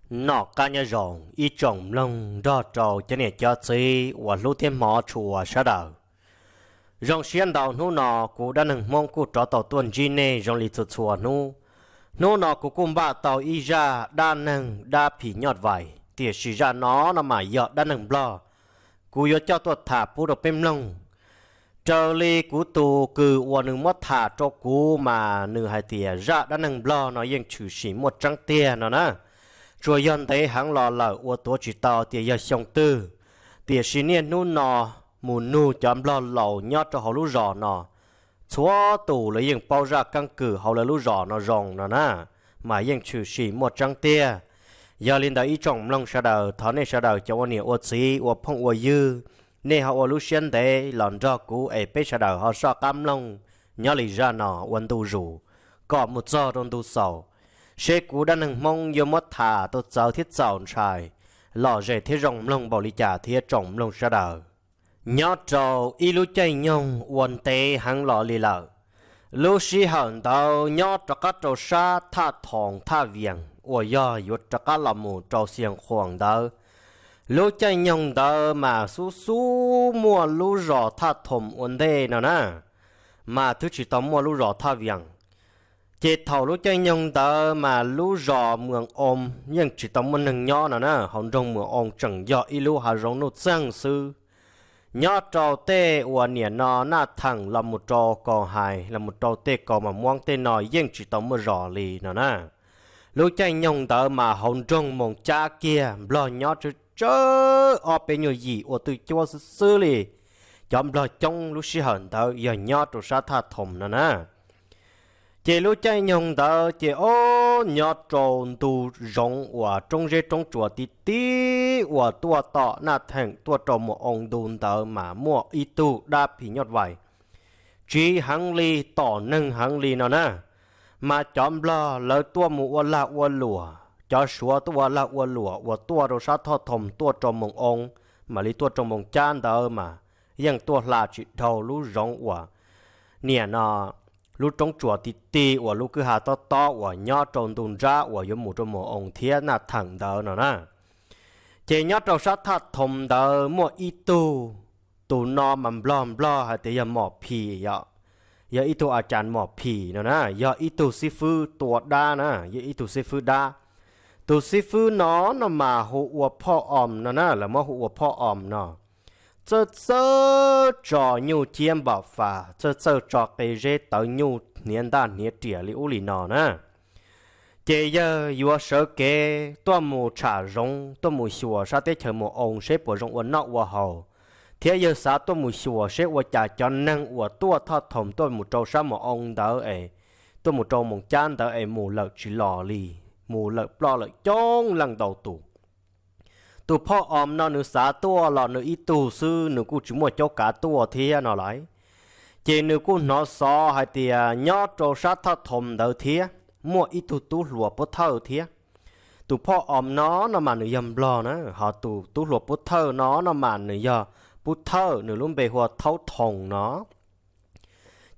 Noj qab nyob zoo ib tsoom mloog nrog rau cov niam cov txiv uas hlub thiab hmov tshua sawv daws. Zoo siab ntau hnub no kuv Dab Neeg Hmoob kuj rov tau tuaj ntsib nej zoo li txhua txhua hnub. Hnub no kuv kuj npaj tau ib zaj dab neeg dab phim nyuj vais, tiam sis zaj no no mas yog dab neeg Nplog. Kuv yuav coj tuaj tham pub rau peb mloog. Raws li kuv tus kws uas nws muab tham rau kuv mas nws hais tias zaj dab neeg Nplog no yeej tshwm sim muaj tseeb tiag no na. Tsuas yog ntev heev los lawm ua tuav tsis tau tias yog xyoo twg, tiam sis niaj hnub no mus nug cov Nplog laus nyob rau hauv lub zos no, txhua tus lawv yeej paub zaj keeb kwm hauv lawv lub zos no zoo no na, mas yeej tshwm sim muaj tseeb tiag. Yog li ntawd ib tsoom mloog sawv daws, thov nej sawv daws cov ua niam ua txiv ua phooj ua ywg, nej ho ua lub siab ntev los nrog kuv es peb sawv daws ho soj qab mloog nyob li zaj no ua ntu zus kom mus txog rau ntu xaus, seb kuv Dab Neeg Hmoob yuav muab tham tau txawv thiab txaus ntshai, lom zem thiab zoo mloog npaum li cas thiab tsoom mloog sawv daws. Nyob rau ib lub caij nyoog ua ntev heev los li lawm, lub sij hawm ntawd nyob rov qab rau sab Thaj Thoom Thaj Vias uas yog yuav rov qab los mus rau Xias Khuam ntawd, lub caij nyoog ntawd mas xub xub muaj lub zos Thaj Thoom ua ntej no na, mas twb tsis tau muaj lub zos Thaj Vias. Ces thaum lub caij nyoog ntawd mas lub zos Muas Oo yeej tsis tau muaj neeg nyob no na, hauv nroog Muas Oo tseem yog ib lub hav zoov nuj txeeg xwb. Nyob rau tej uas niam no Naj Theem los mus rau Kaus Hais los mus rau tej Kaus Mas Muab tej no yeej tsis tau muaj zos li no na. Lub caij nyoog ntawd mas hauv nroog Moos Cab kiag Nplog nyob tsawg tsawg ob peb nyuag yim ua twj cuab xwb xwb li. Cov Nplog coob lub sij hawm ntawd yog nyob rau sab Thaj Thoom no na. Ces lub caij nyoog ntawd ces ob nyob rau ntu zoov uas roob zeb roob tsuas ti ti uas tuaj tom Naj Theem tuaj rau Muas Oo ntu ntawd mas muaj ib tug dab phim nyuj vais tsiv heev li, tom neeg heev li no na. Mas cov Nplog lawv tuaj mus ua lag ua luam, cov Suav tuaj ua lag ua luam uas tuaj rau sab Thaj Thoom tuaj rau Moos Oo, mam li tuaj rau Moos Cab ntawd mas yeej tuaj hla tsis dhau lub zoov uas niam no, lub roob tsuas ti ti uas lub kwj ha tob tob uas nyob rau ntu nrab uas yuav mus rau Moos Oo thiab Naj Theem ntawd no na. Ces nyob rau sab Thaj Thoom ntawd muaj ib tug, tus no mas Nplog Nplog hais tias yog Mom Phim yom, yog ib tug a cas Mom Phim no na, yog ib tug xib fwb tua dab na, yog ib tug xib fwb dab. Tus xib fwb no no mas hu ua Phoj Om no na, lawv muab hu ua Phoj Om no. Txawj txawj tso nyuj ciab npam fas, txawj txawj tso qe zeb tawv nyuj hniav ntaj hniav riam li ub li no na. Ces yawg yuav sawv kev tuaj mus tsham zoov, tuaj mus xyuas sab teb chaws Moos Oo seb puas zoo ua noj ua haus, thiab yawg xav tuaj mus xyuas seb ua cas cov neeg uas tuaj Thaj Thoom tuaj mus rau sab Moos Oo ntawd es, tuaj mus rau Moos Cab ntawd es mus lawm tsis los li, mus lawm ploj lawm coob leej ntau tus. Tus Phoj Om no nws xav tuaj los nws ib tug xwb, nws kuj tsis muaj caub kav tuaj thiab no lauj. Ces nws kuj hnov xov hais tias nyob rau sab Thaj Thoom ntawd thiab muaj ib tug tub hluas Pub Thawj thiab. Tus Phoj Om no no mas nws yog Nplog na, ho tus tub hluas Pub Thawj no no mas nws yog Pub Thawj, nws lub npe hu ua Thaub Thoom no.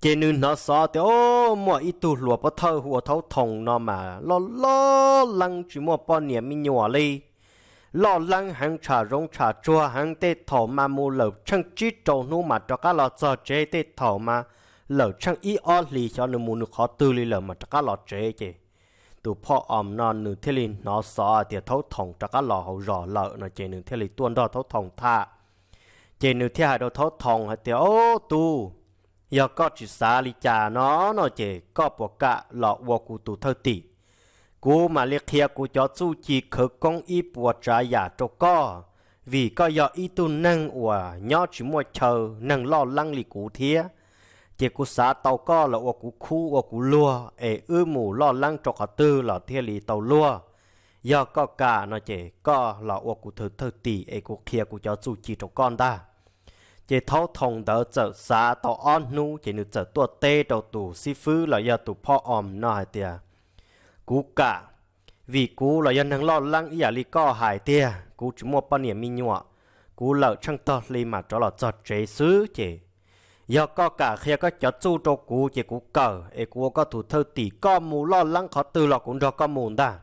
Ces nws hnov xov tias, o, muaj ib tug hluas Pub Thawj hu ua Thaub Thoom no mas loj loj leeb tsis muaj poj niam me nyuam li. Loj leeb heev, tsham zoov tsham tsuag heev, tej thaum mas mus lawm tsheej tsib rau hnub mas rov qab los txog tsev, tej thaum mas lawm tsheej ib ob hlis xyov nws mus nws qhov twg li lawm mas rov qab los tsev. Ces tus Phoj Om no nws thiaj li hnov xov tias Thaub Thoom rov qab los hauv zos lawm no ces nws thiaj li tuaj nrog Thaub Thoom tham. Ces nws thiaj hais rau Thaub Thoom hais tias, o, tub, yog koj tsis xav li cas no no ces koj puas kam los ua kuv tus thwj tim? Kuv mam li qhia kuv cov txuj ci khawv koob ib puas tsav yam rau koj, vim koj yog ib tug neeg uas nyob tsis muaj chaw, neeg loj leeb li kuv thiab. Ces kuv xav tau koj los ua kuv khub ua kuv luag es wb mus loj leeb rau qhov twg los thiaj li tau luag. Yog koj kam no ces koj los ua kuv tus thwj tim es kuv qhia kuv cov txuj ci rau koj ntag. Ces Thaub Thoom ntawd txawm xav tau ob hnub ces nws txawm tuaj teb rau tus xib fwb los yog tus Phoj Om no hais tias, kuv kam, vim kuv los yog neeg loj leeb ib yam li koj hais tiag, kuv tsis muaj poj niam me nyuam, kuv lawm tsheej tog hli mam rov los txog tsev xwb. Ces yog koj kam qhia koj cov txuj rau kuv ces kuv kawm es kuv ua koj tus thwj tim, koj mus loj leeb qhov twg los kuv nrog koj mus ntag.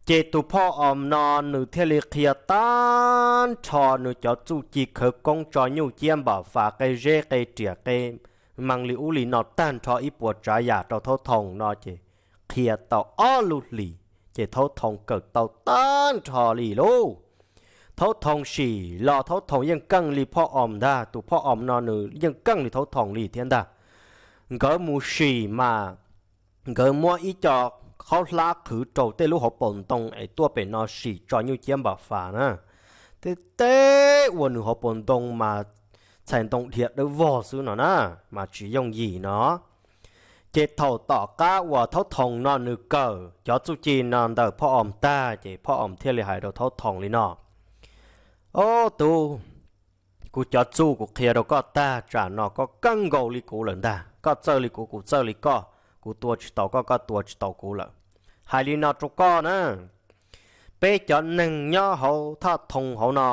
Ces tus phauj Om no nws thiaj li qhia tag nrho nws cov txuj ci khawv koob tso nyuj ciab npam fas qe zeb qe riam qe mees li ub li no tag nrho ib puas tsav yam rau Thaub Thoo no ces qhia tau ob lub hlis ces Thaub Thoo kawm tau tag nrho li lauj. Thaub Thoo sim los Thaub Thoo yeej keej li phauj Om ntag, tus phauj Om no nws yeej keej li Thaub Thoo li thiab ntag. Nkawd mus sim mas nkawd muab ib co qhaub hlab qhwv rau tej lub hauv paus ntoo es tuaj pem no sim tso nyuj ciab npam fas na. Tej teb ua nws hauv paus ntoo mas txhais ntoo dhia dawb vog xwb no na, mas tsis yooj yim no. Ces thaum tom qab uas Thaub Thoo no nws kawm cov txuj ci no ntawm phauj Om tag ces phauj Om thiaj li hais rau Thaub Thoo li no: Ob tug, kuv cov txuj kuv qhia rau koj tag tsam no koj keej nkaus li kuv lawm ntag, koj txawj li kuv kuv txawj li koj, kuv tua tsis tau koj koj tua tsis tau kuv lawm. Hais li no rau koj na, peb cov neeg nyob hauv thaj thoo hauv no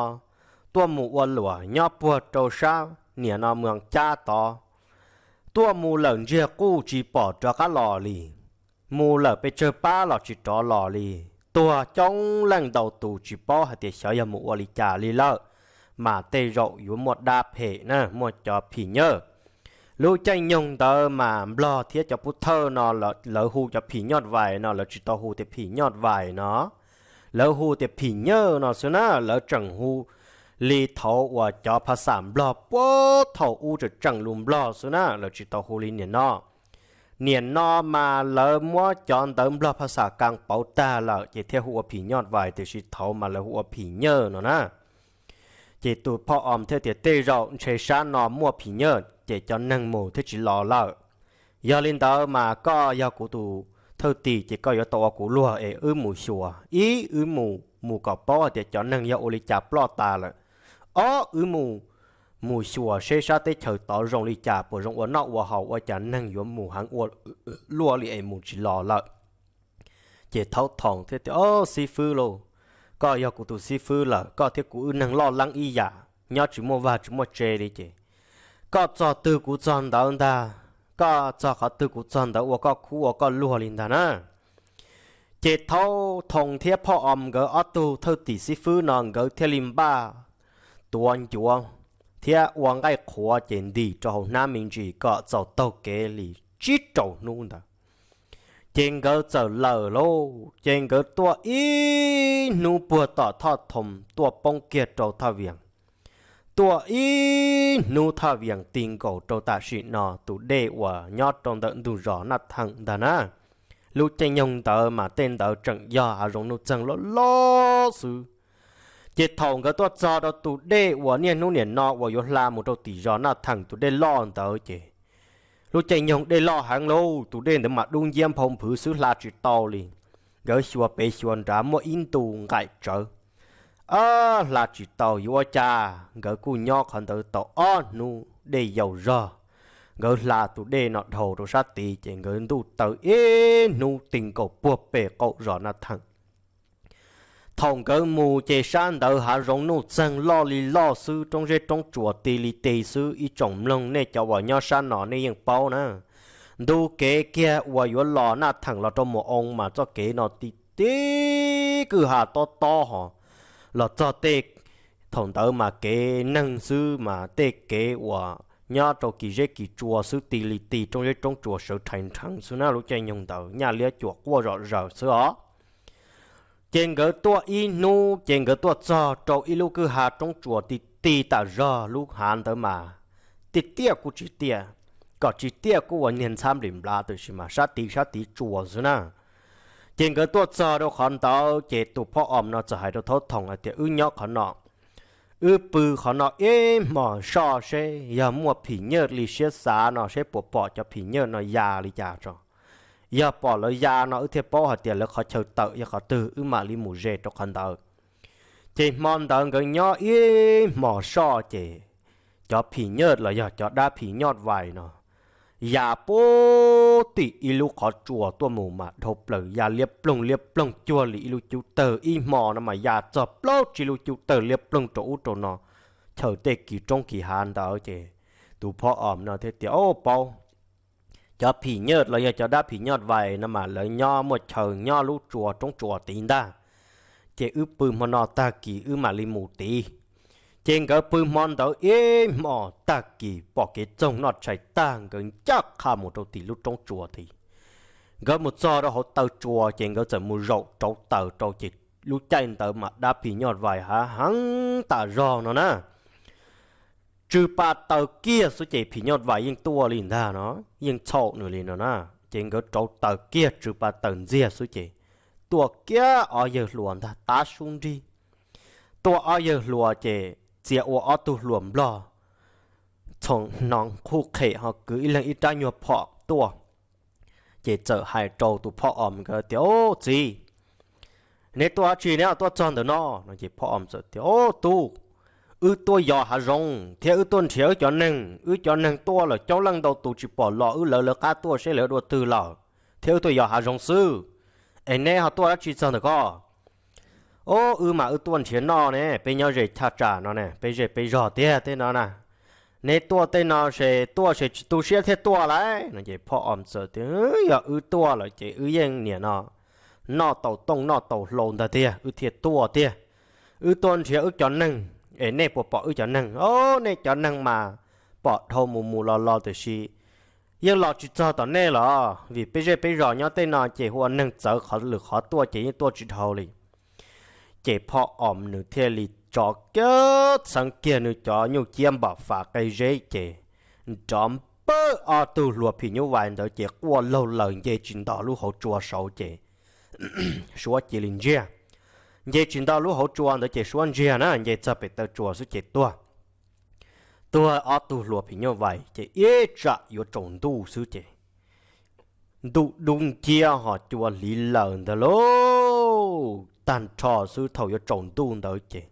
tuaj mus ua luam nyob puag rau sab niam no mas cab tod, tuaj mus lawm ntsiag quj tsis pom rov qab los li, mus lawm pes tsawg pab los tsis rov los li, tuag coob leej ntau tus tsis paub hais tias xyov yog mus ua li cas li lawm, mas tej zaum yuav muaj dab phem na, muaj cov phim nyuj. Lub caij nyoog ntawd mas Nplog thiab cov Pub Thawj no lawv hu cov phim nyuj vais no lawv tsis tau hu tias phim nyuj vais no, lawv hu tias phim nyuj no xwb na, lawv tseem hu li thaum uas cov phas xam Nplog puag thaum ub tseem tseem lus Nplog xwb na, lawv tsis tau hu li nim no. Nim no mas lawv muab cov ntawv Nplog phas xam kas pauv tag lawm ces thiaj hu ua phim nyuj vais, tiam sis thaum mas lawv hu ua phim nyuj no na. Ces tus phauj Om thiaj tias tej zaum ntshe sab no muaj phim nyuj ces cov neeg mus thiaj tsis los lawm. Yog li ntawd mas koj yog kuv tus thwj tim ces koj yuav tau ua kuv luag es wb mus xyuas, ib wb mus mus kom paub hais tias cov neeg yog ua li cas ploj tas lawm, ob wb mus mus xyuas seb sab teb chaws tod zoo li cas, puas zoo ua noj ua haus, ua cas neeg yuav mus heev ua luaj li es mus tsis los lawm. Ces Thaub Thoo thiaj tias, Ob xib fwb lauj, koj yog kuv tus xib fwb lawm, koj thiab kuv wb neeg loj leeb ib yam, nyob tsis muaj vaj tsis muaj tse li ces koj txog twg kuv txog ntawd ntag, koj txog qhov twg kuv txog ntawd ua koj khub ua koj luag li ntag na. Ces Thaub Thoo thiab phauj Om nkawd ob tug thwj tim xib fwb no nkawd thiaj li npaj tuav ncuav thiab ua nqaij qhuav ces ntim rau hauv hnab me ntsis kom txaus taug kev li tsib rau hnub ntawd. Ces nkawd txawm lawm lauj, ces nkawd tuaj ib hnub puag tom Thoj Thoo tuaj poob kiag rau Thoj Vias, tuaj ib hnub Thoj Vias ti nkaus rau tam sim no tus dej uas nyob rau ntawm ntug zos Naj Theem ntag na. Lub caij nyoog ntawd mas tej ntawd tseem yog hav zoov nuj txeeg loj loj xwb. Ces thaum nkawd tuaj txog rau tus dej uas niaj hnub nim no uas yuav hla mus rau tim zos Naj Theem tus dej loj ntawd ces lub caij nyoog dej loj heev lauj, tus dej ntawd mas dub nciab nphau nphwv xwb hla tsis tau li. Nkawd xyuas pem xyuas nrad muaj ib ntu nqaim tsawv, hla tsis tau yuav ua cas, nkawd kuj nyob qhov ntawd tau ob hnub dej yau zog. Nkawd hla tus dej no dhau rau sab tid ces nkawd ntuj taw ib hnub ti nkaus puag pem qaum zos Naj Theem. Thaum nkawd mus ces sab ntawd hav zoov nuj txeeg loj li loj xwb, roob zeb roob tsuas ti li ti xwb. Ib tsoom mloog nej cov uas nyob sab no nej yeej paub na, ntu kev kiag uas yuav los Naj Theem los rau Mus Oo mas txoj kev no ti ti kwj ha tob tob hos, los txog tej, thaum ntawd mas kev neeg xwb mas tej kev uas nyob rau kis zeb kis tsua xwb ti li ti, roob zeb roob tsuas sawv rhais nrheev xwb na, lub caij nyoog ntawd nyaj liab cuam quaj zom zaws xwb os. Ces nkawd tuaj ib hnub ces nkawd tuaj txog rau ib lub kwj ha roob tsuas ti ti tam zog, lub hav ntawd mas tiaj tiaj kuj tsis tiaj, kom tsis tiaj kuj ua niag ntxhab nplim nplav, tiam sis mas sab tid sab tid tsuas xwb na. Ces nkawd tuaj txog rau qhov ntawd ces tus phauj Om no txawm hais rau Thaub Thoo hais tias, Wb nyob qhov no, wb pw qhov no ib hmos soj seb yog muaj phim nyuj li siab xav no seb puas pom cov phim nyuj no ya li cas tso. Yog pom lawv ya no wb thiaj paub hais tias lawv qhov chaw tawm yog qhov twg wb mam li mus ze rau qhov ntawd. Ces hmo ntawd nkawd nyob ib hmos soj ces cov phim nyuj los yog cov dab phim nyuj vais no ya puag tim ib lub qhov tsua tuaj mus mas dhau plaws ya liab ploog liab ploog cuag li ib lub cub tawg. Ib hmo no mas ya txog plaub tsib lub cub tawg liab ploog rau ub rau no, chaws tej kis roob kis hav ntawd ces tus phauj Om no thiaj tias, Au paub, cov phim nyuj los yog cov dab phim nyuj vais no mas lawv nyob muaj chaw nyob lub tsua roob tsua tid ntag. Ces wb pw hmo no tag kis wb mam li mus tid. Ces nkawd pw hmo ntawd ib hmo tag kis pom kev txoog noj tshais tag nkawd ncaj qha mus rau tim lub roob tsua tid. Nkawd mus txog rau hauv taw tsua ces nkawd txawm mus zaum rauv taws rau ces lub caij ntawd mas dab phim nyuj vais hav heev tas zog no na. Tsw pa taws kiag xwb ces phim nyuj vais yeej tuaj li ntag no, yeej txhaum nws li no na. Ces nkawd rauv taws kiag tsw pa taws ntxiag xwb ces tuaj kiag ob yawg hluas ntag tab sub nrig. Tuaj ob yawg hluas ces txia ua ob tug hluas nplog txhoov hnoos khuj qhem ho kwv ib leeg ib rab nyuag phom tuaj. Ces txawm hais rau tus phoj om nkawd tias, Au txiv, neb tuaj dab tsi neb tuaj txog ntawm no? No ces phoj om txawm tias, Au tub, wb tuaj yos hav zoov thiab wb tuaj nrhiav wb cov neeg. Wb cov neeg tuaj lawm coob leej ntau tus tsis pom los, wb lawv lawv qab tuaj seb lawv dua twg lawm, thiab wb tuaj yos hav zoov xwb. Es neb ho tuaj dab tsi txog ntawm ko? Au, wb mas wb tuaj nrhiav noj ne, peb nyob ze thaj tsam no ne, peb zej peb zog tiag tej no na. Neb tuaj tej no ces tuaj ces tsis tu siab thiaj tuaj lauj. No ces phoj om txawm tias, Yog wb tuaj lawm ces wb yeej niam no noj tau tooj noj tau hlau ntag tiag wb thiaj tuaj tiag. Wb tuaj nrhiav wb cov neeg, es nej puas pom wb cov neeg? Au, nej cov neeg mas pom dhau mus mus los los tiam sis yeej los tsis txog tom nej los, vim peb zej peb zos nyob tej no ces hu ua neeg txawv qhov lwm qhov tuaj ces yeej tuaj tsis dhau li. Ces phoj om nws thiaj li tso kiag txheev kiag nws cov nyuj ciab npam fam qe zeb ces nrov npawj ob tug hluas phim nyuj vais ntawd ces quaj laug laws nce tsis nto lub hauv tsua saud ces suab cia li ntsiag. Nce tsis nto lub hauv tsua ntawd ces suab ntsiag na, nce txog pem taw tsua xwb ces tuag. Tuag ob tug hluas phim nyuj vais ces ib tsam yuav tsaus ntuj xwb ces ntuj dub nciab ho cua hliv laws ntag lauj. Tag nrho xwb thaum yuav tsaus ntuj ntawd ces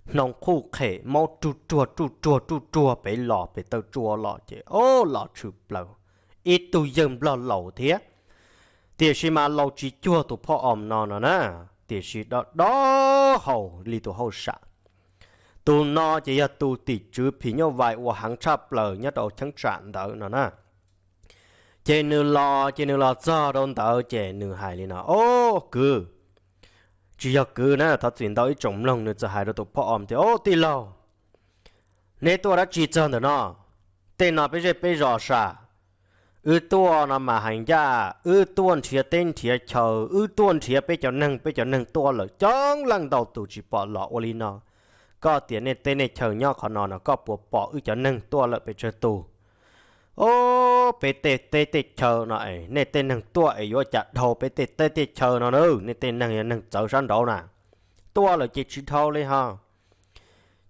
hnoos khuj qhem maub ruj ruag ruj ruag ruj ruag pem los pem taw tsua los ces o los tshwm plaws ib tug yawg nplog laus thiab. Tiam sis mas laus tsis cuag tus phoj om no no na, tiam sis dob dob haus li tus hauj sam. Tus no ces yog tus tim tswv phim nyuj vais uas heev tshaj plaws nyob rau cheeb tsam ntawd no na. Ces nws los ces nws los txog rau ntawd ces nws hais li no, O kwv, tsis yog kwv na, thov txim ntau ib tsoom mloog, nws txawm hais rau tus phoj om tias, O tij laug, neb tuaj dab tsi txog ntawm no? Tej no peb zej peb zos sam. Wb tuaj no mas hais ncaj, wb tuaj nrhiav teb nrhiav chaw, wb tuaj nrhiav peb cov neeg, peb cov neeg tuaj lawm coob leej ntau tus tsis pom los ua li no. Koj tias nej teb nej chaw nyob qhov no no, koj puas pom wb cov neeg tuaj lawm pes tsawg tus? O, peb tej teb tej chaw no es nej tej neeg tuaj es yuav cas dhau peb tej teb tej chaw no na, nej tej neeg yog neeg txawv sab nraud na. Tuaj lawm ces tsis dhau li ho.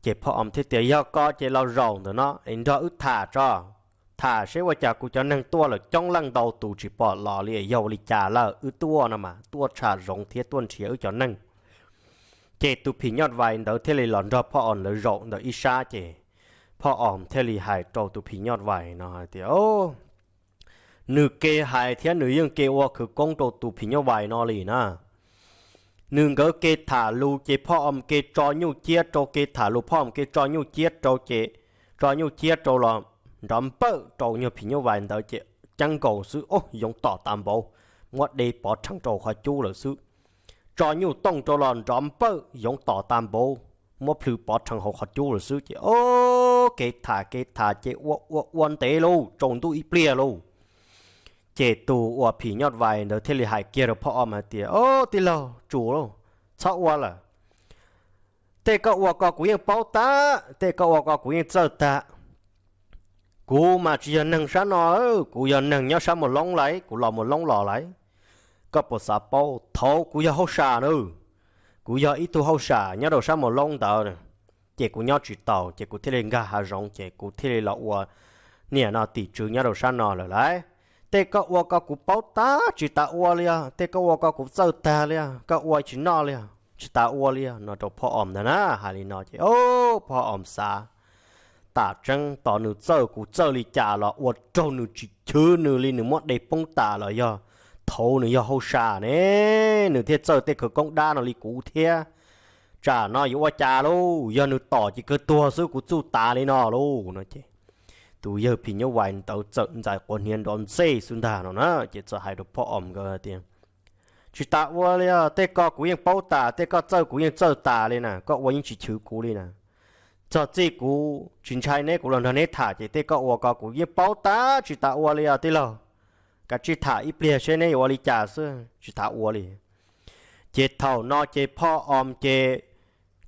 Ces phoj om thiaj tias, Yog ko ces los zaum ntawm no es nrog wb tham tso, tham seb ua cas kuv cov neeg tuaj lawm coob leej ntau tus tsis pom los li, yog ua li cas lawm. Wb tuaj no mas tuaj tsham zoov thiab tuaj nrhiav wb cov neeg. Ces tus phim nyuj vais ntawd thiaj li los nrog phoj om lawv zaum ntawm ib sab ces phoj om thiaj li hais rau tus phim nyuj vais no hais tias, nws ke hais thiab nws yeej ke ua khawv koob rau tus phim nyuj vais no li na. Nws nkawd ke tham lus ces phoj om ke tso nyuj ciab rau, ke tham lus phoj om ke tso nyuj ciab rau ces tso nyuj ciab rau los nrov npawj rau nyuag phim nyuj vais ntawd ces ceeb nkaus xwb, o, yoov tom tas npaum, muab de pov rhees rau qhov cub lawm xwb. Tso nyuj tooj rau los nrov npawj yoov tom tas npaum, muab plhws pov rhees hauv qhov cub lawm xwb ces o, kev tham kev tham ces ua ua ua ntev lauj, tsaus ntuj ib pliag lauj. Ces tus uas phim nyuj vais ntawd thiaj li hais kiag rau phoj om hais tias, O tij laug, tsum lauj, txhob ua lawm. Tej koj ua ko kuv yeej paub tag, tej koj ua ko kuv yeej txawj tag. Kuv mas tsis yog neeg sab no, kuv yog neeg nyob sab Muas Loob lauj, kuv los Muas Loob los lauj. Koj puas xav paub, thaud kuv yog hauj sam na, kuv yog ib tug hauj sam nyob rau sab Muas Loob ntawd, ces kuv nyob tsis taus ces kuv thiaj li nkag hav zoov ces kuv thiaj li los ua niam no tim tswv nyob rau sab no lawm lauj. Tej koj ua ko kuv paub tag tsis tas ua li os, tej koj ua ko kuv txawj tag li os, koj ua tsis noj li os, tsis tas ua li os, no rau phoj om ntawd na. Hais li no ces o, phoj om xav, tam tseeb tos nws txawj kuv txawj li cas los ua raug nws tsis chwv nws li, nws muab de poob tas los yog thaud nws yog hauj sam ne, nws thiaj txawj tej khawv koob dab no li kuv thiab. Tsam no yuav ua cas lauj, yog nws tom ces kawg tuag xwb, kuv txuj tas li no lauj no ces tus yawg phim nyuj vais ntawd txawm ntxais quav hniav nrov ntxej xwb ntag no na. Ces txawm hais rau phoj om nkawd tias, tsis tas ua li os, tej ko kuv yeej paub tas, tej koj txawj kuv yeej txawj tas li na, koj ua yeej tsis chwv kuv li na. Txog txij kuv tsis ntshai neb, kuv los nrog neb tham ces tej koj ua ko kuv yeej paub tas tsis tas ua li os tij laug. Kav tsij tham ib pliag seb neb yuav ua li cas xwb, tsis tham ua li. Ces thaum no ces phoj om ces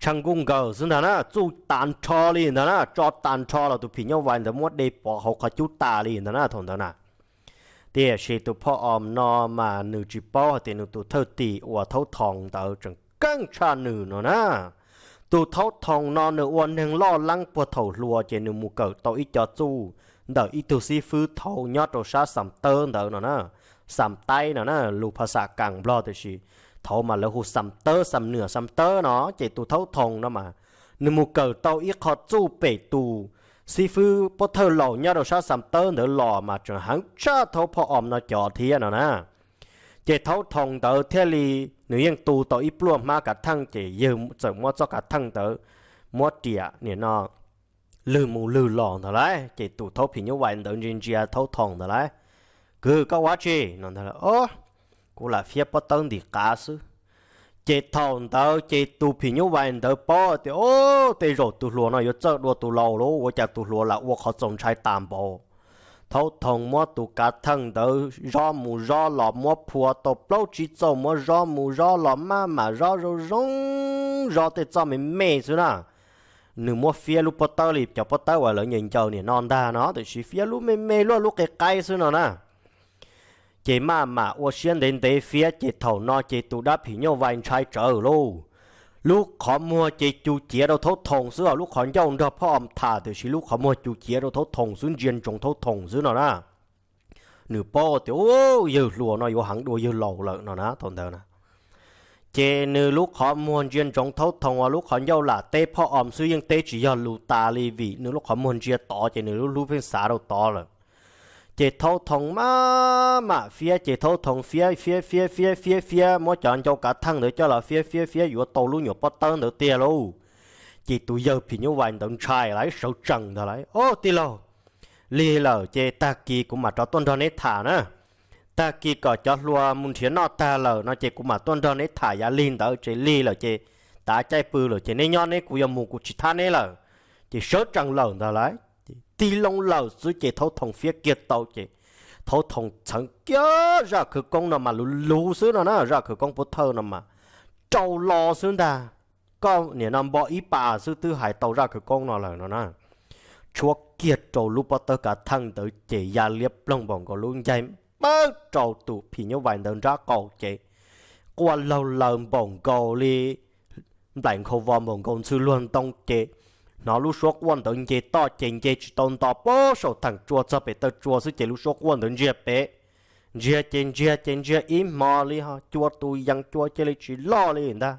tshee nkuj nkaws xwb ntag na, txuj tas nrho li ntag na, tso tas nrho los tus phim nyuj vais ntawd muab de pov hauv qhov cub tas li ntag na thaum ntawd na. Tiam sis tus phoj om no mas nws tsis paub hais tias nws tus thawj tim uas thaub thoom ntawd tseem keej tshaj nws no na. Tus thaub thoom no nws ua neeg loj leeb puag thaum hluas ces nws mus kawm tau ib co txuj ntawm ib tug xib fwb thaud nyob rau sab Xam Tawb ntawd no na, Xam Taib no na, lus phas xam Kaas Nplog tiam sis thaud mas lawv hu Xam Tawb, Xam Nwm, Xam Tawb no. Ces tus thaub thoom no mas nws mus kawm tau ib qho txuj pem tus xib fwb pob thawj laus nyob rau sab Xam Tawb ntawd los mas tseem heev tshaj thaub phoj om no cov thiab no na. Ces thaub thoom ntawd thiaj li, nws yeej tu tau ib pluaj hmab kav theej ces yawg txawm muab txoj kav theej ntawd muab riam nim no lwg mus lwg los ntag lauj. Ces tus thaub phim nyuj vais ntawd ntsia ntsia thaub thoom ntawd lauj, kwv koj ua tsi no ntag lauj. Ob, kuv lam fiab pob tawb ntim qav xwb. Ces thaum ntawd ces tus phim nyuj vais ntawd paub tias, o, tej zaum tus hluas no yuav txawj dua tus laus lauj, ua cas tus hluas lam ua qhov txaus ntshai tas npaum. Thaub thoom muab tus kav theej ntawd zob mus zob los muab phua tau plaub tsib txoj, muab zob mus zob los maj mam zob zoo zoo, zob tej txoj me me xwb na. Nws muab fiab lub pob tawb li cov pob tawb uas lawv ncaws ncaws nim no ntag no, tiam sis fiab lub me me luaj lub qe qaib xwb no na. Ces maj mam ua siab ntev ntev fiab ces thaum no ces tus dab phim nyuj vais ntshai tsawv lauj. Lub qhov muag ces cus ciav rau thaub thoom xwb os, lub qhov ncauj nrog phoj om tham tiam sis lub qhov muag cus ciav rau thaub thoom xwb, ntsia ntsoov thaub thoom xwb no na. Nws paub tias, u, yawg hluas no yuav heev dua yawg laus lawm no na thaum ntawd na. Ces nws lub qhov muag ntsia ntsoov thaub thoom uas lub qhov ncauj lam teb phoj om xwb yeej teb tsis yog lus tas li vim nws lub qhov muag ntsia tod ces nws lub hlub pheej xav rau tod lawm. Ces thaub thoom maj mam fiab ces thaub thoom fiab fiab fiab fiab fiab fiab muab cov ncau kav theej ntawd coj los fiab fiab fiab yuav tau lub nyuam pob tawb ntawd tiag lauj. Ces tus yawg phim nyuj vais ntawd ntshai lawm sawv tsees ntag lauj, o, tij laug, lig lawm ces tag kis kuv mam rov tuaj nrog neb tham na. Tag kis kom cov hluas mus nrhiav noj tag lawm no ces kuv mam tuaj nrog neb tham yav lig ntawd, ces lig lawm ces tav caij pw lawm ces neb nyob neb, kuv yuav mus kuv tsis thab neb lawm. Ces sawv tsees lawm ntag lauj. Tig loo lawm xwb ces thaub thoom fiab kiag tau ces thaub thoom txheev kiag zaj khawv koob no mas luv luv xwb no na, zaj khawv koob pob thawj no mas rau lo xwb ntag. Koj nim no npo ib pas xwb twb hais tau zaj khawv koob no lawm no na. Tshuab kiag rau lub pob tawb kav theej ntawd ces ya liab ploog npaum nkaus lub ncaig npawb rau tus phim nyuj vais ntawd nrab qaum ces quaj laug laws npaum nkaus li nplaim nkhaus vos npaum nkaus ntxhw luag ntoo ces hnov lub suab quaj ntawd nce toj ces nce tsis tau nto puag saum theem tsua txog pem taw tsua xwb ces lub suab quaj ntawd ntsiag pem. Ntsiag ces ntsiag ces ntsiag ib hmo li ho cua tus yees cua cia li tsis loj li ntag.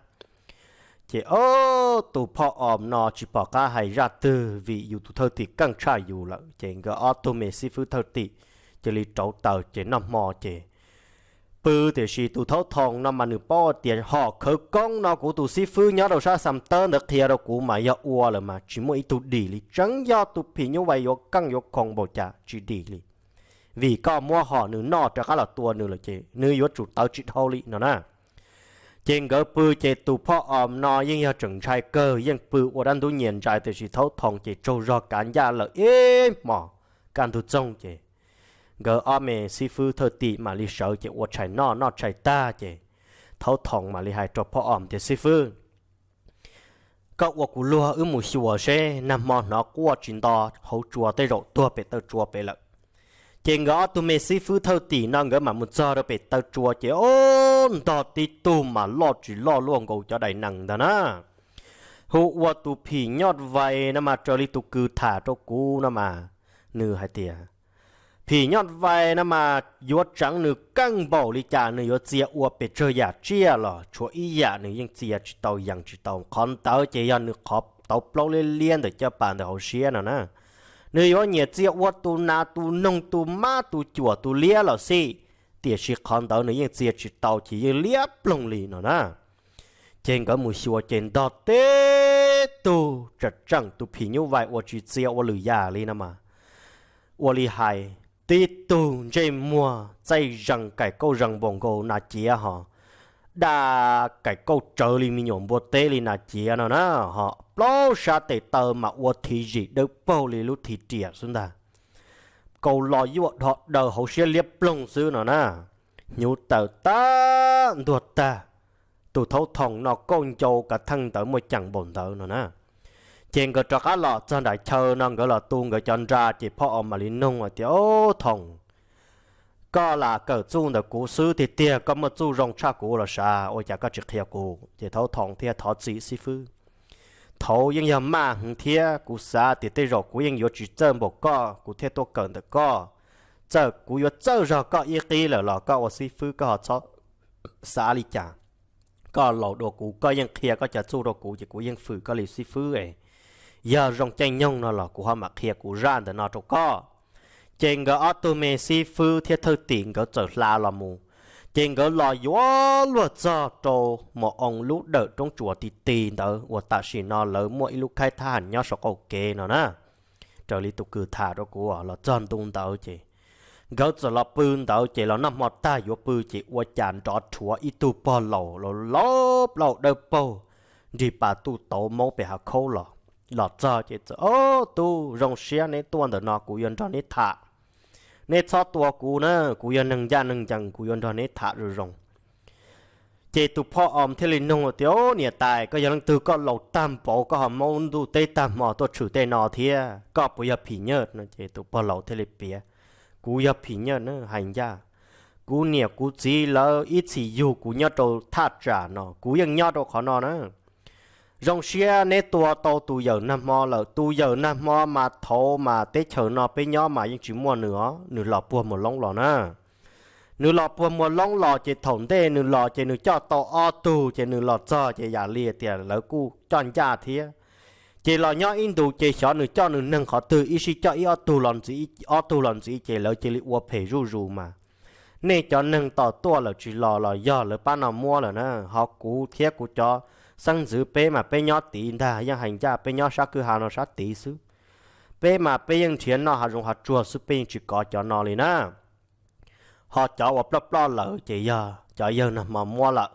Ces ob tus phoj om no tsis pom qab hais zaj twg vim yus tus thawj tim keej tshaj yus lawm ces nkawd ob tug me xib fwb thawj tim cia li rauv taws ces noj hmo ces pw. Tiam sis tus thaub thoom no mas nws paub tias hom khawv koob no kuv tus xib fwb nyob rau sab Xam Tawb ntawd qhia rau kuv mas yog ua lawm mas tsis muaj ib tug dim li, tseeb yog tus phim nyuj vais yuav keej yuav khoom npaum cas tsis dim li. Vim koj muab hom nws noj rov qab los tua nws lawm ces nws yuav tsum tawv tsis dhau li no na. Ces nkawd pw ces tus phoj om no yeej yog tseem ntshai kawg, yeej pw ua dab ntub nyias ntshai, tiam sis thaub thoom ces tsaug zog kav ncaj lawm ib hmos. Kaj ntug txoog ces nkawd ob me xib fwb thawj tim mam li sawv ces ua tshais noj, noj tshais tag ces thaub thoom mam li hais rau phoj om tias, xib fwb, koj ua kuv luag wb mus xyuas seb, nag hmo hnov quaj tsis nto hauv tsua tej zaum tuag pem taw tsua pem lawm. Ces nkawd ob tug me xib fwb thawj tim no nkawd mam mus txog rau pem taw tsua ces o, ntog tib tug mas loj tsis loj luaj nkaus cov daim nees ntag na. Hu ua tus phim nyuj vais no mas raws li tus kws tham rau kuv no mas nws hais tias phim nyuj vais no mas yuav tseev nws keej npaum li cas nws yuav txia ua pes tsawg yam tsiaj los tshuav ib yam nws yeej txia tsis tau yees tsis tau. Qhov ntawd ces yog nws qhov tauv plaub liab liab ntawm caj pas ntawm hauv siab no na. Nws yuav nyiam txia ua tus nas tus noog tus mab tus cuam tus liab los xij, tiam sis qhov ntawd nws yeej txia tsis tau ces yeej liab ploog li no na. Ces nkawd mus xyuas ces ntog tib tug, tsam tseem tus phim nyuj vais uas tsis txia ua lwm yam li no mas ua li hais, tib tug ntsej muag txaij zees kaim kauj zees npaum nkaus nas ciav hos, daj kaim kauj tsawv li me nyuam npua teb li nas ciav no na, hos plaub sab tes taw mas ua thim zim dawb paug li lub thim riam xwb ntag. Kaus los yuaj dhos daws hauv siab liab ploog xwb no na. Hnyuv tawm tag ntuag tag, tus thaub thoom no kauj ncau kav theej ntawd muaj ceem npaum ntawd no na. Ces nkawd rov qab los txog nram chaw no nkawd los tu nkawd cov nra ces phoj Os mam li nug hais tias, Ob, Thoom, koj lam kawm txuj ntawm kuv xwb tiag tiag, koj muaj txuj zoo tshaj kuv los sav, ua cas koj tsis qhia kuv? Ces thaub thoom thiaj thov txim xib fwb. Thaud yeej yog maj heev thiab kuv xav tias tej zaum kuv yeej yuav tsis txawj npaum koj kuv thiaj tuaj kawm ntawm koj. Txawm kuv yuav txawj zog koj ib qib lawm los koj ua xib fwb koj ho txhob xav li cas. Koj laus dua kuv, koj yeej qhia koj cov txuj rau kuv ces kuv yeej fwm koj li xib fwb es. Yog zoo caij nyoog no los kuv ho mam qhia kuv zaj ntawm no rau koj. Ces nkawd ob tug me xib fwb thiab thawj tim nkawd txawm hla los mus. Ces nkawd los yuav luag txog rau Maum Oo lub dawm roob tsuas ti ti ntawd uas tam sim no lawv muaj ib lub khaib thab ham nyob saum qaum kev no na. Raws li tus kws tham rau kuv los txog ntu ntawd ces nkawd txawm los pw ntawd ces los noj hmo tag yuav pw ces ua cas nrov rhuav ib tug pog laus laus plaub dawb paug nrig pas tuj tauv maub pem hav khaub los. Los txog ces txawm, Ob, tub, zoo siab neb tuaj ntawm no kuv yuav nrog neb tham. Neb txhob tua kuv na, kuv yog neeg ncaj neeg ncees kuv yuav nrog neb tham zoo zoo. Ces tus phoj Os thiaj li nug tias, Ob, niam tais, koj yog leej twg koj laus tag npaum koj ho maub ntuj teb tag hmo tuaj tshwm tej no thiab, koj puas yog phim nyuj no? Ces tus pog laus thiaj li piav, Kuv yog phim nyuj na hais ncaj. Kuv niam kuv txiv lawv ib txhis yug kuv nyob rau thaj tsam no kuv yeej nyob rau qhov no na. Zoo siab neb tua tau tus yawm nag hmo lawm, tus yawm nag hmo mas thaud mas teb chaws no peb nyob mas yeej tsis muaj nws os, nws los puag Muas Loob los na. Nws los puag Muas Loob los ces thaum ntej nws los ces nws coj tau ob tug ces nws los txog ces yam li tias lawv kuj coj ncaj thiab. Ces los nyob ib ntus ces xyov nws coj nws neeg qhov twg ib sij coj ib ob tug los ntxiv, ob tug los ntxiv ces lawv cia li ua phem zuj zus mas. Nej cov neeg tos tuaj lawm tsis los los yog lawv pab no muab lawm na, ho kuv thiab kuv cov xeeb ntxwv peb mas peb nyob tid ntag, yeej hais ncaj peb nyob sab kwj ha no sab tid xwb. Peb mas peb yeej nrhiav noj hav zoov hav tsuag xwb, peb yeej tsis kov cov no li na. Ho cov uas ploj ploj lawm ces yog cov yawg nag hmo muab lawm.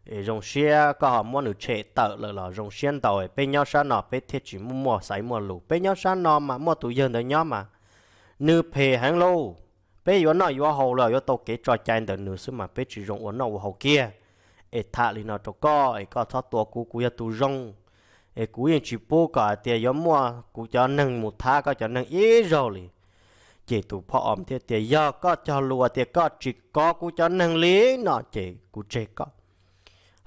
Es zoo siab koj ho muab nws tshem tawm lawm los zoo siab ntau, peb nyob sab no peb thiaj tsis muaj muaj xaiv muaj lus, peb nyob sab no mas muaj tus yawg ntawd nyob mas nws phem heev lauj. Peb yuav noj yuav haus los yuav tau kev tso cai ntawm nws xwb mas peb tsis zoo ua noj ua haus kiag. Es tham li no rau koj es koj txhob tua kuv, kuv yog tus zoo, es kuv yeej tsis pub kom hais tias yuav muaj kuv cov neeg mus thab koj cov neeg ib zaug li. Ces tus phoj Os thiaj tias, Yog koj cog lus tias koj tsis kov kuv cov neeg li no ces kuv tseg koj.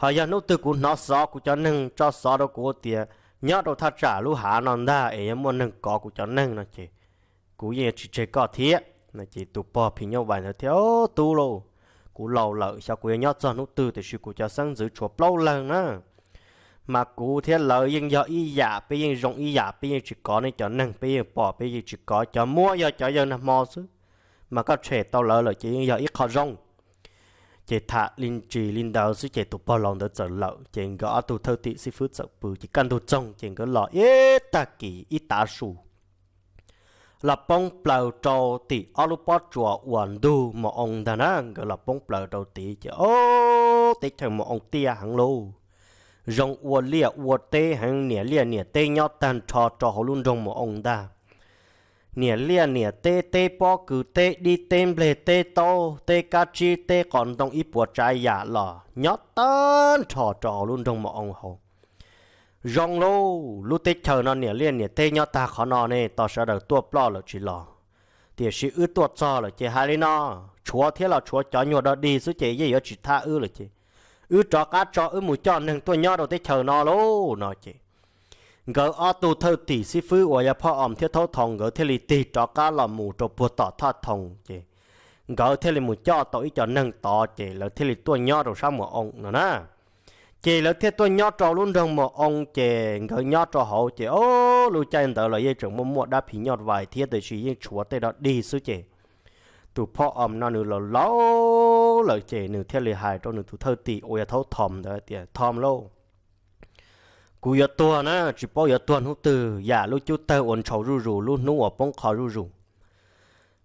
Ho yog hnub twg kuv hnov xov kuv cov neeg tso xov rau kuv tias nyob rau thaj tsam lub hav no ntag es yog muaj neeg kov kuv cov neeg no ces kuv yeej yuav tsis tseg koj thiab. Ces tus pog phim nyuj vais ntawd thiaj, Ob, tub lauj, kuv laus lawm xyov kuv yuav nyob txog hnub twg tiam sis kuv cov xeeb ntxwv tshuav plaub leeg na. Mas kuv thiab lawv yeej yog ib yam, peb yeej zoo ib yam, peb yeej tsis kov nej cov neeg, peb yeej pom peb yeej tsis kov, cov muab yog cov yawg nag hmo xwb, mas koj tshem tau lawv lawm ces yeej yog ib qho zoo. Ces tham li ntsis li ntawd xwb ces tus pog laus ntawd txawm lawm ces nkawd ob tug thawj tim xib fwb txawm pw ces kaj ntug txoog ces nkawd los ib tag kis ib tav su los poob plaws rau tim ob lub pob tsuas uas ntug Maum Oo ntag na. Nkawd los poob plaws rau tid ces ob, teb chaws Maum Oo tiaj heev lauj. Zoo ua liaj ua teb heev, niam liaj niam teb nyob tag nrho rau hauv lub nroog Maum Oo ntag. Niam liaj niam teb, teb pob kws, teb dib, teb nplej, teb taub, teb kab tsib, teb qos ntoo, ib puas tsav yam los nyob tag nrho rau hauv lub nroog Maum Oo hauv. Zoo lauj, lub teb chaws no niam liaj niam teb nyob tag qhov no ne, tos sawv daws tuaj ploj lawm tsis los. Tiam sis wb tuaj txog lawm ces hais li no, tshuav thiab los tshuav cov nyuag dog dig xwb ces yeej yuav tsis thab wb lawm ces wb rov qab tso wb mus coj neeg tuaj nyob rau teb chaws no lauj no ces nkawd ob tug thawj tim xib fwb uas yog phoj Os thiab thaub thoo nkawd thiaj li tig rov qab los mus rau puag tom thaj thoo ces nkawd thiaj li mus coj tau ib co neeg tod ces lawv thiaj li tuaj nyob rau sab Muas Oo no na. Ces lawv thiaj tuaj nyob rau lub nroog Muas Oo ces nkawd nyob rau hauv ces ob, lub caij ntawd los yeej tseem muaj muaj dab phim nyuj vais thiab tiam sis yeej tshuav tej dog dig xwb ces tus phoj Os no nws laus laus lawm ces nws thiaj li hais rau nws tus thawj tim uas yog thaub thoo ntawd tias, Thoo lauj, kuv yuav tuag na, tsis paub yuav tuag hnub twg, yam lub cub tawg uas ntshau zuj zus, lub hnub uas poob qho zuj zus.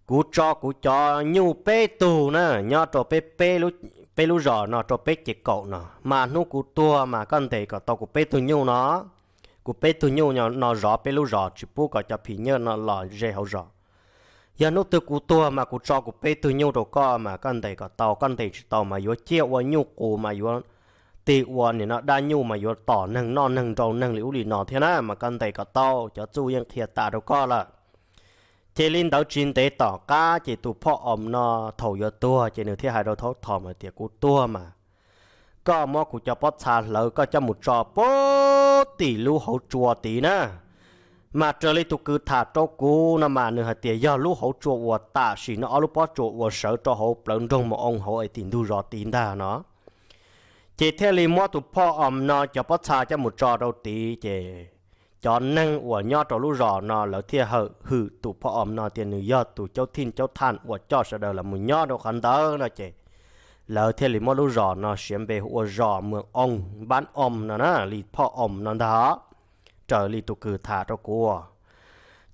Kuv tso kuv cov nyuj peb tug na nyob rau peb, peb lub zos no rau peb ces kaum no, mas hnub kuv tuag mas koj ntes kom tau kuv peb tug nyuj no. Kuv peb tug nyuj no zov peb lub zos, tsis pub kom cov phim nyuj no los ze hauv zos. Yog hnub twg kuv tuag mas kuv tso kuv peb tug nyuj rau koj mas koj ntes kom tau, koj ntes tsis tau mas yuav ciaj ua nyuj qus mas yuav tig ua nim no dab nyuj mas yuav tom neeg noj neeg nrau neeg li ub li no thiab na, mas koj ntes kom tau, cov txuj yeej qhia tas rau koj lawm. Ces li ntawd tsis ntev tom qab ces tus phoj Om no thaum yuav tuag ces nws thiaj hais rau Thaub Thom hais tias, kuv tuag mas koj muab kuv cov pob txha hlawv koj coj mus tso pem tim lub hauv tsua tid na. Mas raws li tus kws tham rau kuv no mas nws hais tias yog lub hauv tsua uas tam sim no ob lub pob tsuas uas sawv rau hauv plawv nroog Mos Oo hauv es tim ntug zos tid ntag no. Ces thiaj li muab tus phoj Om no cov pob txha coj mus tso rau tid ces cov neeg uas nyob rau lub zos no lawv thiaj hawm hwm tus phoj Om no tias nws yog tus caub thij caub thaj uas coj sawv daws los mus nyob rau qhov ntawd no ces lawv thiaj li muab lub zos no siav npe hu ua zos Mws Oo, npab Om no na, li phoj Om no ntag, raws li tus kws tham rau kuv.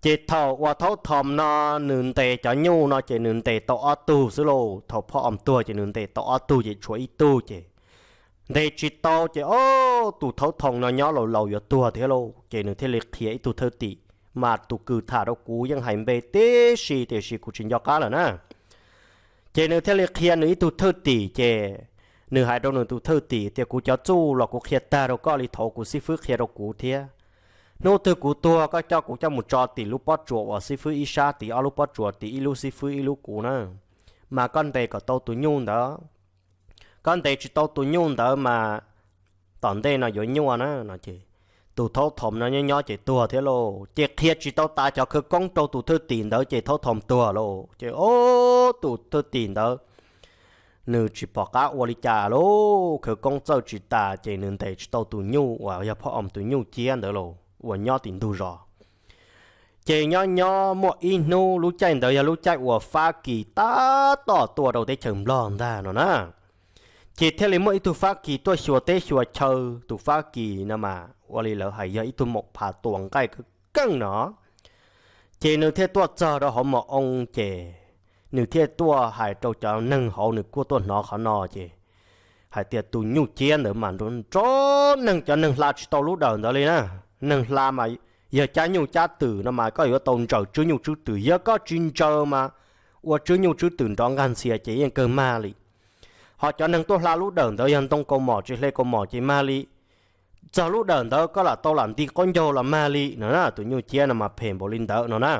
Ces thaum uas Thaub Thom no nws ntes cov nyuj no ces nws ntes tau ob tug xwb lauj. Thaum phoj Om tuag ces nws ntes tau ob tug ces tshuav ib tug ces ntes tsis tau ces ob tus Thaub Thom no nyob laus laus yuav tuag thiab lauj, ces nws thiaj li qhia ib tug thwj tim, mas tus kws tham rau kuv yeej hais npe tib si tiam sis kuv tsis nco qab lawm na. Ces nws thiaj li qhia nws ib tug thwj tim ces nws hais rau nws tus thwj tim tias kuv cov txuj los kuv qhia tag rau koj li thaum kuv xib fwb qhia rau kuv thiab. Hnub twg kuv tuag koj coj kuv coj mus tso tim lub pob tsuas uas xib fwb ib sab tid, ob lub pob tsuas tid, ib lub xib fwb ib lub kuv na, mas koj ntes kom tau tus nyuj ntawd. Koj ntes tsis tau tus nyuj ntawd mas tom ntej no yuav nyuaj na no ces tus Thaub Thom no nyob nyob ces tuag thiab lauj. Ces qhia tsis tau tas cov khawv koob rau tus thwj tim ntawd ces Thaub Thom tuag lauj. Ces ob tus thwj tim ntawd nws tsis pom qab ua li cas lauj, khawv koob txawj tsis tas ces nws ntes tsis tau tus nyuj uas yog phoj Om tus nyuj ciab ntawd lauj, uas nyob tim ntug zos. Ces nyob nyob muaj ib hnub, lub caij ntawd yog lub caij uas Fab Kis tab tom tuaj rau teb chaws Nplog ntag no na. Ces thiaj li muaj ib tug Fab Kis tuaj xyuas teb xyuas chaw. Tus Fab Kis no mas ua li lawv hais yog ib tug maum phav tua nqaij kawg keej no. Ces nws thiaj tuaj txog rau hauv Mos Oo ces nws thiaj tuaj hais rau cov neeg hauv, nws kuj tuaj hnov qhov no ces hais tias tus nyuj ciab ntawd mas nrov nrov neeg, cov neeg hla tsis tau lub dawm ntawd li na. Neeg hla mas yog cab nyuj cab twm no mas koj yuav tau ntsaws tswb nyuj tswb twm, yog koj tsis ntsaws mas ua tswb nyuj tswb twm nrov nqag ntxhias ces yeej kawg mag li. Ho cov neeg tuaj hla lub dawm ntawd yog ntoo kaus mom tsis hle kaus mom ces mag li. Txog lub dawm ntawd koj lam tau lam nti qaub ncaug los mag li no na. Tus nyuj ciab no mas phem npaum li ntawd no na.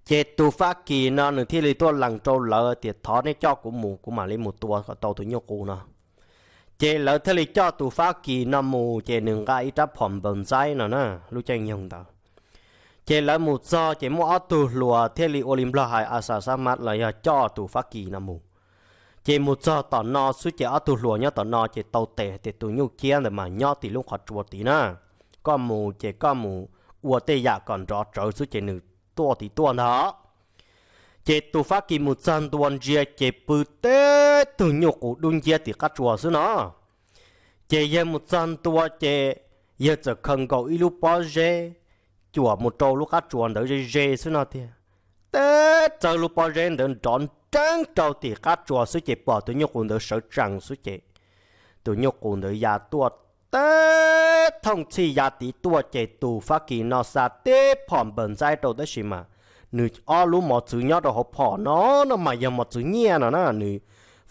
Ces tus Fab Kis no nws thiaj li tuaj lees rau lawv tias thov nej coj kuv mus, kuv mam li mus tua kom tau tus nyuj qus no. Ces lawv thiaj li coj tus Fab Kis no mus ces nws nqa ib rab phom npaws ntxaib no na, lub caij nyoog ntawd. Ces lawv mus txog ces muaj ob tug hluas thiaj li ua li Nplog hais a xa xab mab los yog coj tus Fab Kis no mus. Ces mus txog tom no xwb ces ob tug hluas nyob tom no ces tau tes tias tus nyuj ciab ntawd mas nyob tim lub qhov tsua tid na. Koj mus ces koj mus ua tej yam kom nrov tsawv xwb ces nws tuaj tid tuaj ntag. Ces tus Fab Kis mus txog ntua ntsia ces pw teb tug nyuj qus dub nciab tim qab tsua xwb no. Ces yawg mus txog ntua ces yawg txawm khaws nkaus ib lub pob zeb cuam mus rau lub qab tsua ntawd ze ze xwb no tiag. Teb txawb lub pob zeb ntawd nrov nreeb rau tim qab tsua xwb ces pom tus nyuj qus ntawd sawv tsees xwb ces tus nyuj qus ntawd ya tuaj teb thooj txhij ya tid tuaj ces tus Fab Kis no xa teb phom npaws ntxaib rau tab sis mas nws ob lub mos txwv nyob rau hauv phom no, no mas yog mos txwv nyiaj no na. Nws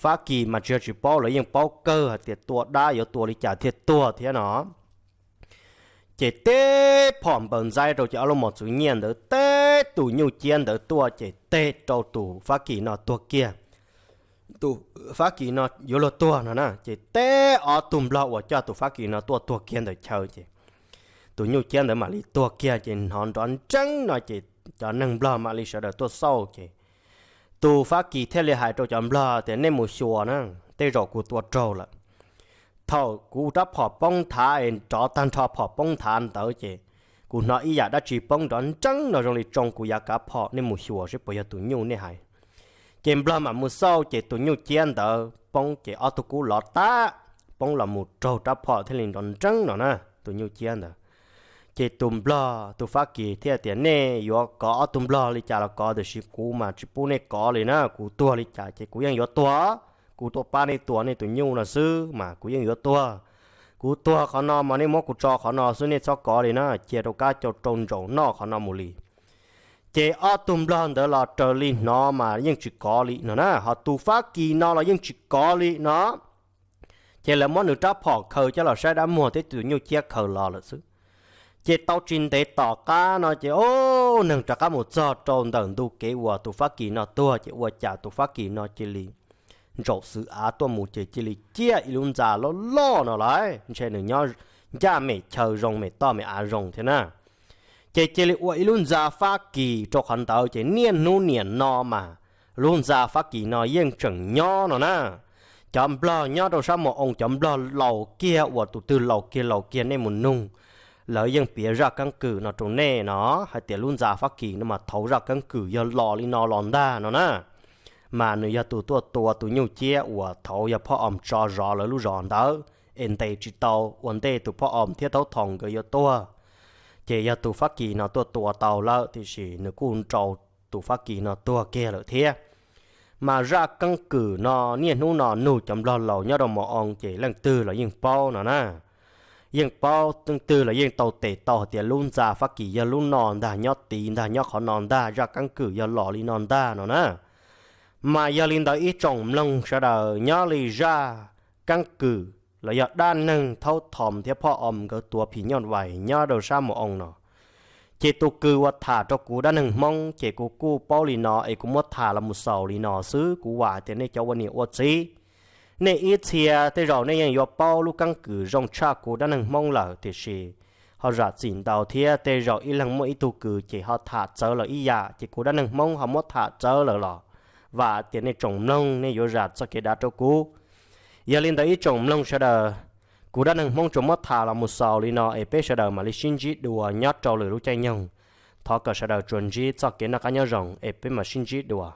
Fab Kis mas tsis yog tsis paub, lawv yeej paub kawg hais tias tua dab yuav tua li cas thiaj tuag thiab no. Ces teb phom npaws ntxaib rau ces ob lub mos txwv nyiaj ntawd teb tus nyuj ciab ntawd tuaj ces teb rau tus Fab Kis no tuag kiag. Tus Fab Kis no yuav luag tuag no na, ces teb ob tug Nplog uas coj tus Fab Kis no tuaj tuag kiag ntawm chaw ces tus nyuj ciab ntawd mam li tuag kiag ces hnov nrov nreeb no ces cov neeg Nplog mam li sawv daws tuaj xauj ces tus Fab Kis thiaj li hais rau cov Nplog tias nej mus xyuas na, tej zaum kuv tua raug lawm. Thaum kuv rab phom poob nthav es nrov tag nrho phom poob nthav ntawd ces kuv hnov ib yam dab tsi poob nrov nreeb no zoo li tsoo kuv yav kav phom, nej mus xyuas seb puas yog tus nyuj nej hais. Ces Nplog mam mus xauj ces tus nyuj ciab ntawd poob ces ob tug kub lov tab poob los mus raug rab phom thiaj li nrov nreeb no na, tus nyuj ciab ntawd. Ces tus nplog, tus Fab Kis thiaj tias, nej yuav kov ob tug nplog li cas los kov, tiam sis kuv mas tsis pub nej kov li na. Kuv tuag li cas ces kuv yeej yuav tuag. Kuv tuaj pab nej tua nej tus nyuj no xwb mas kuv yeej yuav tuag. Kuv tuag qhov no mas nej muab kuv tso qhov no xwb, nej txhob kov li na, cia rau kab rau ntsaum noj qhov no mus li. Ces ob tug nplog ntawd los raws li hnov mas yeej tsis kov li no na, ho tus Fab Kis no los yeej tsis kov li no. Ces lawv muab nws rab phom khaws coj los saib dab muag thiab tus nyuj ciab khaws los lawm xwb. Ces tau tsis ntev tom qab no ces, o, neeg rov qab mus txog rau ntawm ntu kev uas tus Fab Kis no tuag, ces ua cas tus Fab Kis no cia li ntsaum xwv av tuaj mus ces cia li ciaj ib lub ntxa loj loj no lawm, ntshe nws nyob ncaj mem chaw zoo, mem toj mem av zoo thiab na. Ces cia li ua ib lub ntxa Fab Kis rau qhov ntawd, ces niaj hnub niam no mas lub ntxa Fab Kis no yeej tseem nyob no na. Cov nplog nyob rau sab Mos Oo, cov nplog laus kiag uas tus twg laus kiag laus kiag nej mus nug, lawv yeej piav zaj keeb kwm no rau nej no hais tias lub ntxa Fab Kis no mas thaud zaj keeb kwm yog los li no los ntag no na. Mas nws yog tus tuaj tua tus nyuj ciab uas thaud yog Phoj Om tso zov lawv lub zos ntawd es ntes tsis tau, ua ntej tus Phoj Om thiab Thaub Thom nkawd yuav tuag, ces yog tus Fab Kis no tuaj tua tau lawm, tiam sis nws kuj nrau tus Fab Kis no tuag kiag lawm thiab. Mas zaj keeb kwm no niaj hnub no nug cov nplog laus nyob rau Mos Oo ces leej twg los yeej paub no na. Yeej paub, leej twg los yeej tau tes tau hais tias lub ntxa Fab Kis yog lub no ntag, nyob tid ntag, nyob qhov no ntag, zaj keeb kwm yog los li no ntag no na. Mas yog li ntawd ib tsoom mloog sawv daws, nyob li zaj keeb kwm los yog dab neeg Thaub Thom thiab Phoj Om nkawd tua phim nyuj vais nyob rau sab Mos Oo no, ces tus kws uas tham rau kuv dab neeg Hmoob ces kuv kuj paub li no es kuv muab tham los mus xaus li no xwb. Kuv vam tias nej cov ua niam ua txiv, nej ib txhia tej zaum nej yeej yuav paub lub keeb kwm zoo tshaj kuv dab neeg Hmoob lawm, tiam sis ho zam txim ntau thiab, tej zaum ib leeg muaj ib tug kws ces ho tham txawv lawm ib yam, ces kuv dab neeg Hmoob ho muab tham txawv lawm los vam tias nej tsoom mloog nej yuav zam txoj kev dav rau kuv. Yog li ntawd ib tsoom mloog sawv daws, kuv dab neeg Hmoob tsuas muab tham los mus xaus li no es peb sawv daws mam li sib ntsib dua nyob rau lwm lub caij nyoog. Thov kom sawv daws tsuas ntsib txoj kev noj qab nyob zoo es peb mam sib ntsib dua.